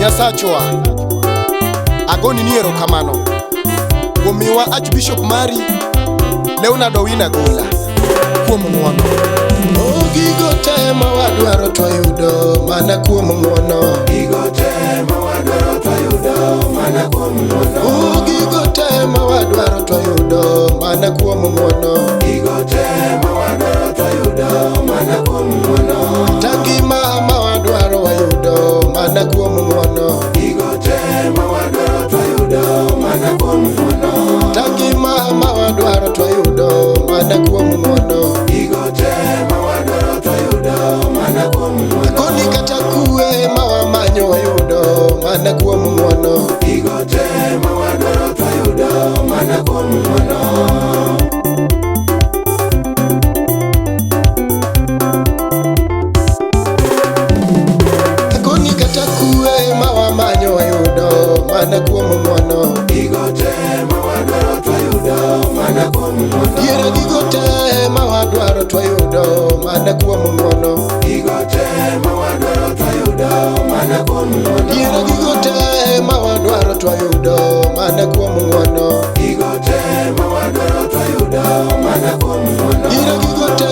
Nyasachwa, agoni ni erokamano kuom miwa Archbishop mari Leonard Owino Agola kuom ng'wono. O gigo te ma wadwaro twayudo mana kuom ng'wono. Gigo te ma wadwaro twayudo mana kuom ng'wono. O gigo te ma wadwaro twayudo mana kuom ng'wono. Gigo te ma wadwaro twayudo mana kuom ng'wono. Kata ngima ma wadwaro wayudo mana kuom ng'wono. Gigo te ma wadwaro twayudo mana kuom ng'wono. Kata ngima ma wadwaro twayudo mana kuom ng'wono. Gigo te ma wadwaro twayudo mana kuom ng'wono. Koni kata kwe ma wamanyo wayudo mana kuom ng'wono. Gigo te ma wadwaro twayudo mana kuom ng'wono. Koni kata kwe ma wamanyo wayudo mana kuom ng'wono. Gigo te ma wadwaro twayudo mana kuom ng'wono. Diere gigo te ma wadwaro twayudo mana kuom ng'wono. Gigo te ma wadwaro twayudo mana kuom ng'wono. Diere gigo te ma wadwaro twayudo mana kuom ng'wono. Gigo te ma wadwaro twayudo mana kuom ng'wono. Diere gigo te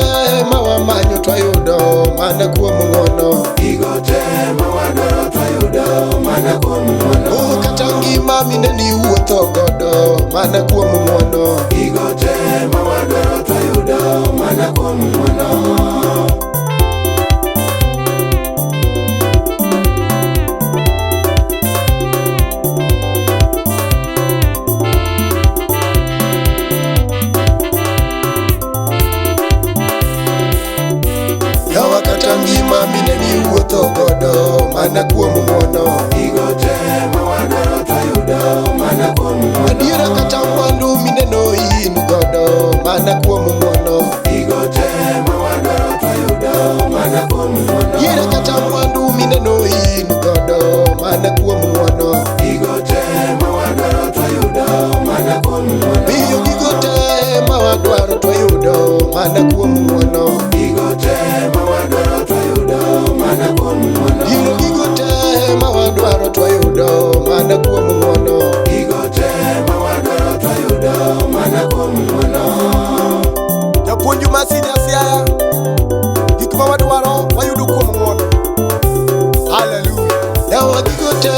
ma wamanyo twayudo mana kuom ng'wono. Gigo te ma wadwaro twayudo mana kuom ng'wono. O kata ngima mineni iwuotho godo mana kuom ng'wono. Gigo te ma wadwaro twayudo mana kuom ng'wono. Yawa kata ngima mineni iwuotho godo mana kuom ng'wono. Gigo te ma wadwaro twayudo mana kuom ng'wono. Adiera kata mwandu mineno in godo mana kuom ng'wono. Gigo te ma wadwaro twayudo mana kuom ng'wono. Yiere kata mwandu mineno in godo mana kuom ng'wono. Gigo te ma wadwaro twayudo mana kuom ng'wono. Miyo gigo te ma wadwaro twayudo mana kuom ng'wono. Gigo te ma wadwaro twayudo mana kuom ng'wono. Yiero gigo te ma wadwaro twayudo mana kuom ng'wono. Gigo te ma wadwaro twayudo mana kuom ng'wono. Japuonj ma Senior Siaya, gik ma wadwaro wayudo kuom ng'wono. Hallelujah. Yawa gigo te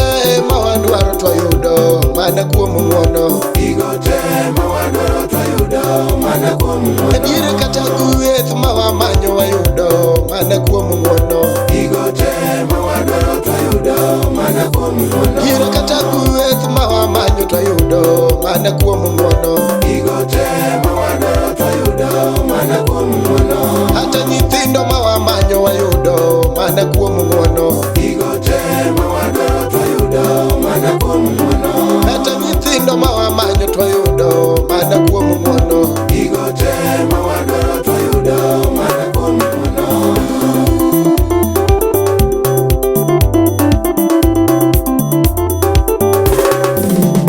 ma wadwaro twayudo mana kuom ng'wono. Gigo te ma wadwaro twayudo mana kuom ng'wono. Adiera kata gweth ma wamanyo wayudo mana kuom ng'wono. Gigo te ma wadwaro twayudo mana kuom ng'wono. Yiero kata gweth ma wamanyo twayudo mana kuom ng'wono. Gigo te ma wadwaro twayudo mana kuom ng'wono. Kata nyithindo ma wamanyo wayudo mana kuom ng'wono. Gigo te ma wadwaro twayudo mana kuom ng'wono. Kata nyithindo ma wamanyo twayudo mana kuom ng'wono. Gigo te ma wadwaro twayudo mana kuom ng'wono.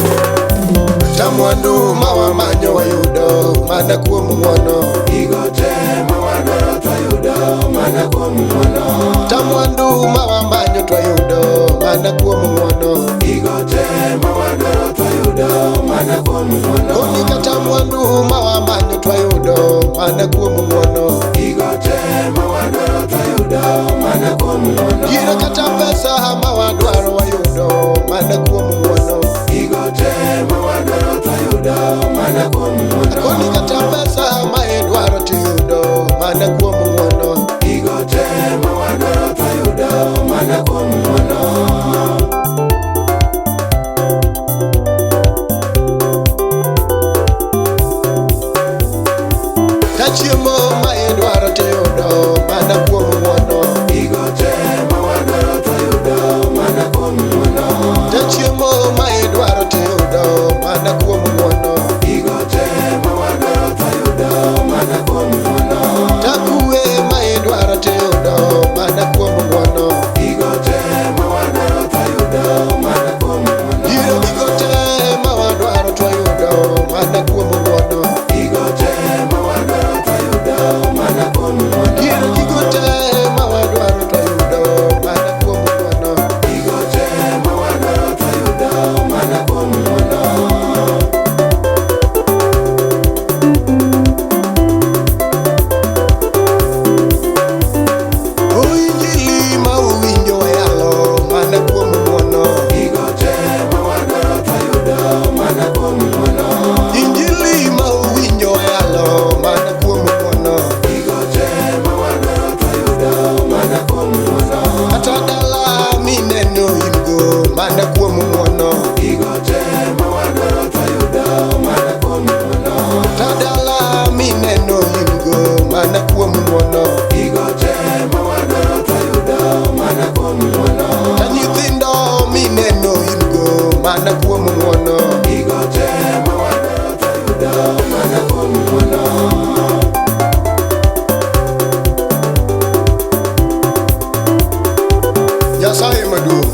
Kata mwandu ma wamanyo wayudo mana kuom ng'wono. Gigo te ma wadwaro twayudo mana kuom ng'wono. Kata mwandu ma wamanyo twayudo mana kuom ng'wono. Gigo te ma wadwaro twayudo mana kuom ng'wono. Koni kata mwandu ma wamanyo twayudo mana kuom ng'wono. Gigo te ma wadwaro twayudo mana kuom ng'wono. Yiero kata pesa ma wadwaro wayudo mana kuom ng'wono. Gigo te ma wadwaro twayudo mana kuom ng'wono. Koni kata pesa ma idwaro tiyudo mana kuom ng'wono. Gigo te ma wadwaro twayudo mana kuom ng'wono. Ka chiemo ma idwaro tiyudo mana kuom ng'wono. Gigo te ma wadwaro twayudo mana kuom ng'wono. Ka chiemo ma idwaro tiyudo mana kuom ng'wono. Gigo te ma wadwaro twayudo mana kuom ng'wono. Ka kwe ma idwaro tiyudo mana kuom ng'wono. Gigo te Nyasaye maduong'.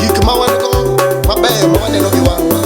Gik ma wan go mabeyo ma waneno gi wang'wa.